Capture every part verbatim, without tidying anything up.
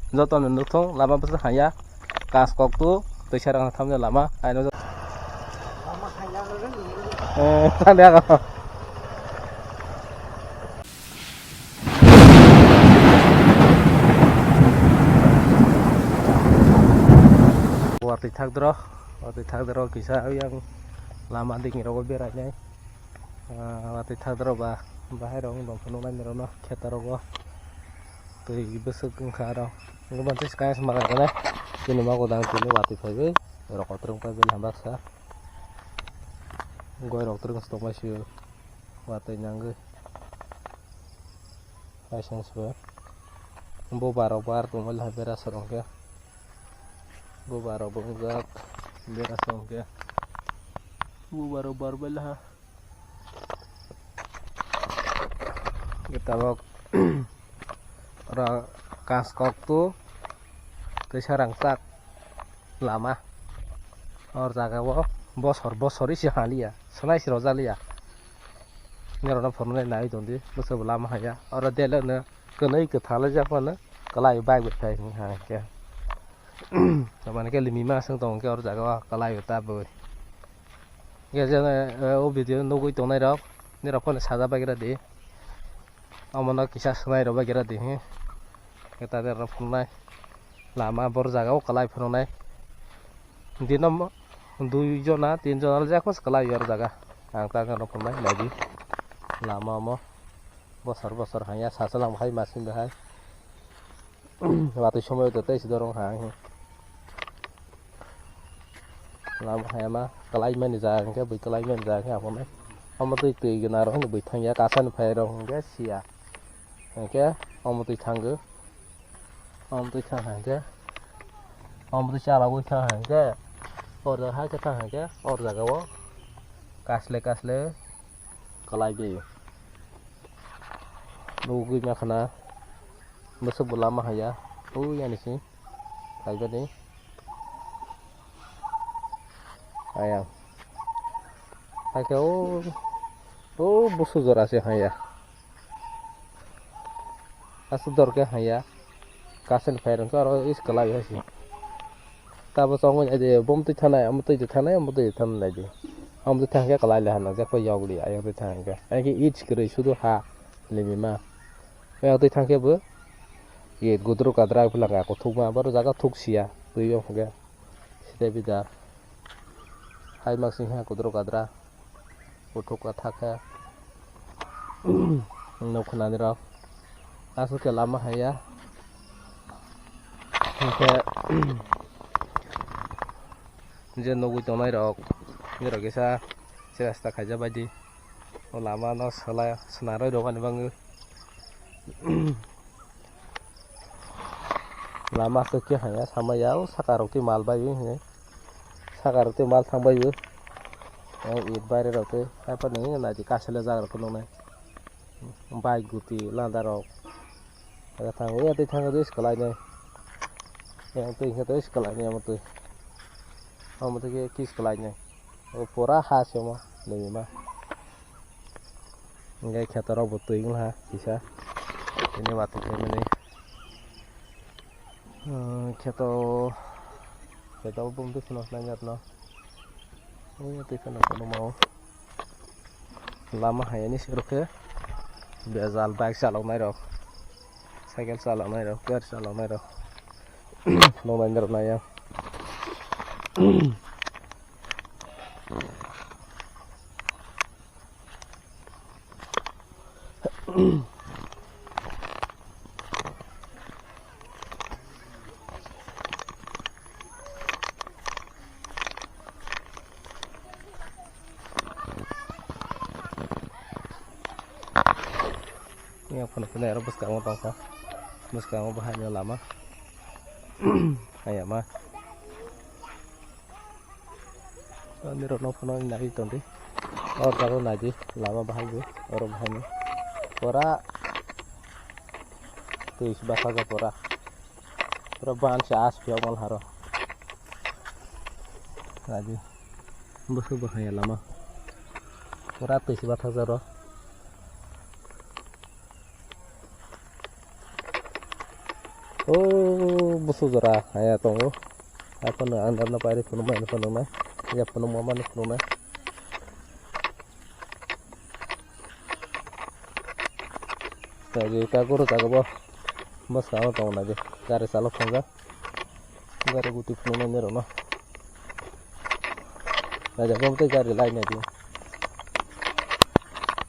Joto no nukthung lama bwswk hanya. Kas kok tu twisa rang thamjak lama. Aino jo-, eh, thangdi ako. Watwi thakdro, watwi thakdro kisa yang lama digi rogo berainai. Ah, watwi thakdro ba bahai rok wng tong phano nai rok no kheto rogo twi bwswk wngkha aro. Wngkha mansa kaya se malai rwnai. Chini mago dang tini watwi phaiwi rokotwrwng pai bini hambaksa. Goi rok twrwng se tongmai sio watwi nangwi. Kaisa se bo buba rok bar tongmani hai bera se rwngkhe. Buba rok bo wngjak bera se rwngkhe. Buba rok bar bai laha. Tabok oro kas kok tu twisa rangchak lama. Or jaga o bosor bosor isi haliya, swnai si rojaliya. Norok no phunuknai nai tongdi, bwswk bo lama haya. Oro dele no kwnwi kwthalaijak mano, kwlai bike bo thai hwnka hwnkhe. Tamani khe limi ma swng tong khe oro jaga o kwlai bo ta bwrwi. Hwnkhe je, eh, o video nugwi tongnai rok, nirok phano saja bagira di. Omono kisa swngnairok bai gira di hi. Khe ta derno phunuknai. Lama bor jaga o kwlai phunuknai. Dino mo-, dui jona, tin jona le jakos kwlai yor jaga. Ang ta derno phunuknai, naidi. Lama omo. Bosor bosor hanya sasalang bahai masing bahai. Watwi somoi to tei si dorong ha. Lama hai ma kwlai mani jaga hwnkhe bui kwlai mani jaga hwnkhe amo nai. Omo twi twi gwnang rok hwnwi bui thangya kasani phai rok hwnkhe siya. Hwnkhe omo twi thango. Omo twi thang hai hwnkhe. Omo twi chalagwi thang hai hwnkhe. Or jaga hai khe thang hai hwnkhe or jaga o kasle kasle kwlai bai. Nugwi ma khana bwswk bo lama haya. Ui yani si. Khaibani. Ayang. Haikhe o, o busu jora se haya. Aswk dor khe haya. Kasen phai rwngkhe oro is kwlai hai se. Tabo chongwi naidi, bom twi thanai, omo twi thanai, omo twi thanai naidi. Omo twi thangkhe kwlai le hana, jekbo yokli, ayang twi thangkhe. Ayang khe is kwrwi sudu ha, limima. Ayang twi thangkhe bo, ye gudru kadra philanga kuthukma, boro jaga thuk siya, twi yong hwnkhe. Side bida hai maksing ha kudro kadra uthuk athak khe nuk khwnani rok aswk khe lama haya hwnkhe je nugwi tongnai rok nirok kisa se rasta khaijak bai di o lama no swlai swnarwi rwmani bagwi. Lama aswk khe haya sama ya o saka rok twi mal bai o hwnwi saka rok twi mal thang bai o. Ang it baire rok twi haiphano nini naidi kasile jaga rok nuknai bike guti lada rok. Aga thang ya twi thang twi swkalainai yang twi khe twi swkalainai omo twi omo twi khe kiss kwlainai. O pura ha se omo limima. Hingke kheto rok bo twi wngha kisa. Bini watwi khaimani. Hmm, kheto, kheto bumtwi phano khlainai rwno. Ui, twi phano kono mao. Lama hayani sero khe bejal bike chaloknai rok, cycle chaloknai rok, gari chaloknai rok. Noknai rok nai ang. Yang phano phano aro bwskango tongkha, bwskango bahaino lama. Hayama. Nirok no phano nai tongdi. Or jago naidi lama bahai bo oro bahai ni. Pora twi basa ja pora. Pura ban se as phiyok mal haro. Naidi. Bwswk bwkhaya lama. Pura twi se bathak jaro. O busu jora haya tongo. Haphano ang norno pairi phunukma, phunukma. Ya phunukma mani phunukma. Naidi ta goro jaga bo. Bwskango tongo naidi. Gari chalok thangkha. Gari guti phunuknai nirokno. Naidi bo tei gari lai naidi.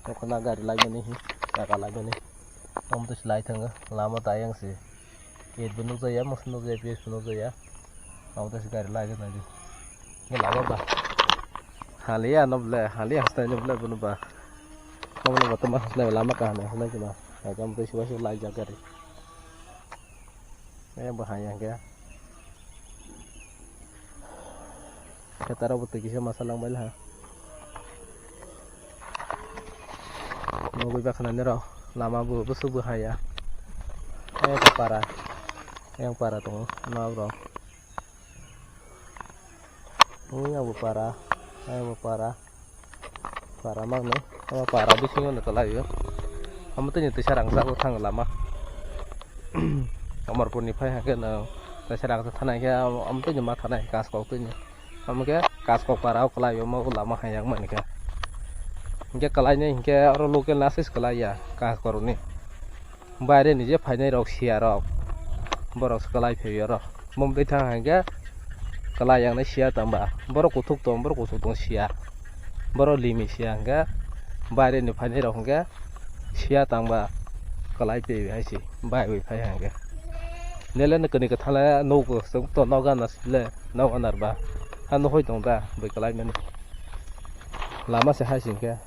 Nokho na gari lai mani hi. Jaga lai mani. Omo tei se lai thangkha. Lama ta ayang se. Gate bo nukjakya, mosok nukjakya, P S bo nukjakya. Abo tei se gari lai rwknai di. Hwnkhe lama ba. Haliya no ble, haliya hasnai no ble bono ba. Omo no ba tongma hasnai lama kaham hasnai khe ma. Hai khe amo tei se waisa laijak gari. Eh, bo hai ya hwnkhe. Khe taro bo twi kisa masa langbai laha. Nugui bakhanani rok lama bo bwswk bo haya. Ayang para, ayang para tongo nok rok. Ayang bo para, ayang bo para. Para mangno, o para bisingo no kwlaio. Omo tini twisa rangchak o thango lama. Amarpurni phai hwnkhe no twisa rangchak thanai khe omo tini ma thanai kaskok tini. Omo khe kaskok para o kwlaio omo lama hayang mani khe. Hwnkhe kwlainai hwnkhe oro local ni aswk kwlaiya kaskorokni. Baire ni je phainai rok siya rok, borok se kwlai phaiwi oro. Bo bwthang hwnkhe kwlai yang nai siya tangba, borok kuthuk tong, borok kuthuk tong siya, borok limi siya hwnkhe baire ni phainai rok hwnkhe siya tangba kwlai phaiwi hai se baiwi phai hwnkhe. Nele no kwnwi kwthang le nugo chwng to nogo gana sile nogo gana ba ha nuhoi tong da bwkhlai mani lama se hai se hwnkhe.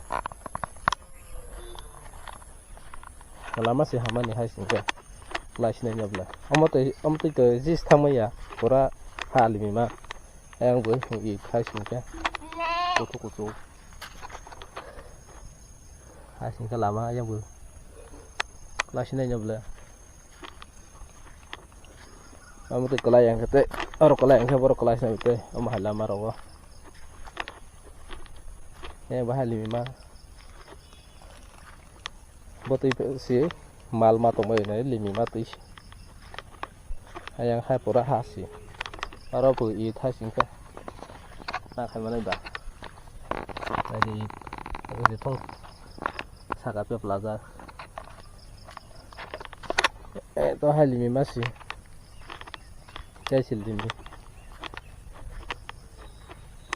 Lama se hamani hai singkhe. Lai sinai nabla. Omo tei, omo tei to jis thangmaya. Pura ha limi ma. Ayang bo i khai singkhe. Kutu kutu. Hai singkhe lama ayang bo. Lai sinai nabla. Omo tei kwlai ang khe tei. Oro kwlai ang khe borok kwlai sinai tei. Omo hai lama rogo. Ayang bo hai limi ma. Bo twi si mal ma tongbai nai limi ma twi. Ayang hai pura ha si. Aro bo i thai sing khe. Na khai manai ba. Ai di, ai di thong saka pe plaza. Eh, to hai limi ma si. Chai sil limi.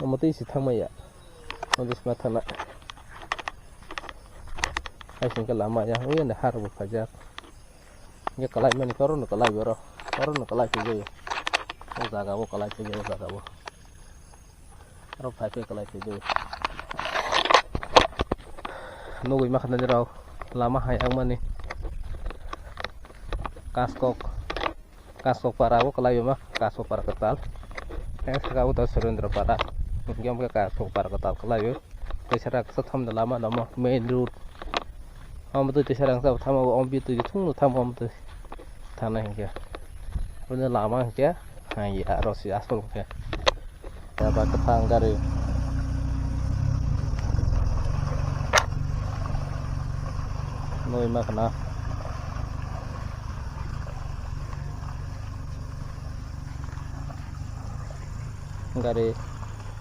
Omo twi si thangmaya. Omo twi si ma thangna. Hai sing khe lama ya, ui ene har bo khaijak. Hingke kwlai mani khe oro no kwlai oro, oro no kwlai khe jayo. O jaga o kwlai khe jayo, o jaga o. Oro phai khe kwlai khe jayo. Nugui ma kha nini rok lama hai ang mani. Kaskok. Kaskok para o kwlai ma, Kaskok para kwtal. Tei saka o to Surendra para. Hingke omo khe Kaskok para kwtal kwlai o. Tei saka kisa thamda lama lama main road. Omo twi twi saka kisa thamo, omo twi thung thamo, omo twi thana hingke. Omo lama hingke, hai aro si asol hingke. Ba kwthang gari. Nui ma khna. Gari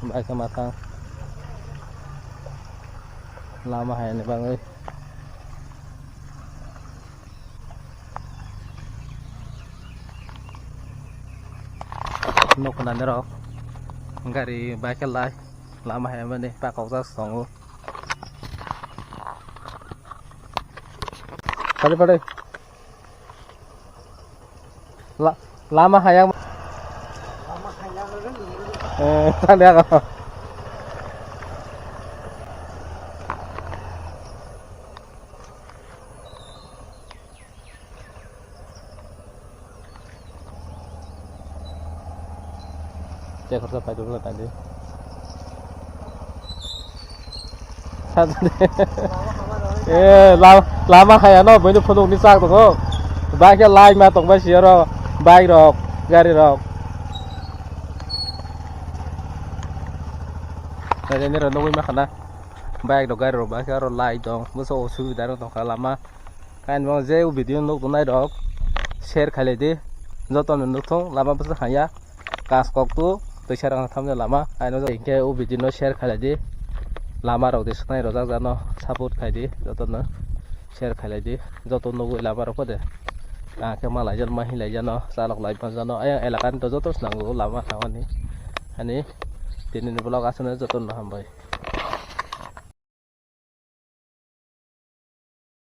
bai khe ma thang. Lama hai ni bagwi. Nuknani rok gari bai khe lai lama hai mani pakok jak tongo. Pade pade. La-, lama hayang. Eh, tadi ako. Che khorsa pai dulu tadi. Eh, la-, lama khaya no, bini phunuk ni sak tongo. Bike ya lai ma tong bai si oro, bike rok, gari rok. Tadi ni ro nugui ma khana. Bike rok, gari rok, bike aro lai tong, bwsa o subida rok tong kha lama. Kain bang je o video nuk tongnai rok share khailai di. Jotono nukthung lama bwswk haya. Kas kok tu twisa rang thamni lama. Aino hinkhe o video no share khailai di. Lama rok de swknai rojak jano support khai di. Jotono share khailai di. Joto nugwi lama rok de. Ang khe malai jano, mahi lai jano, chalok lai jano. Ayang elaka ni to joto swnango lama thangmani. Ani tini ni vlog aswk no jotono hambai.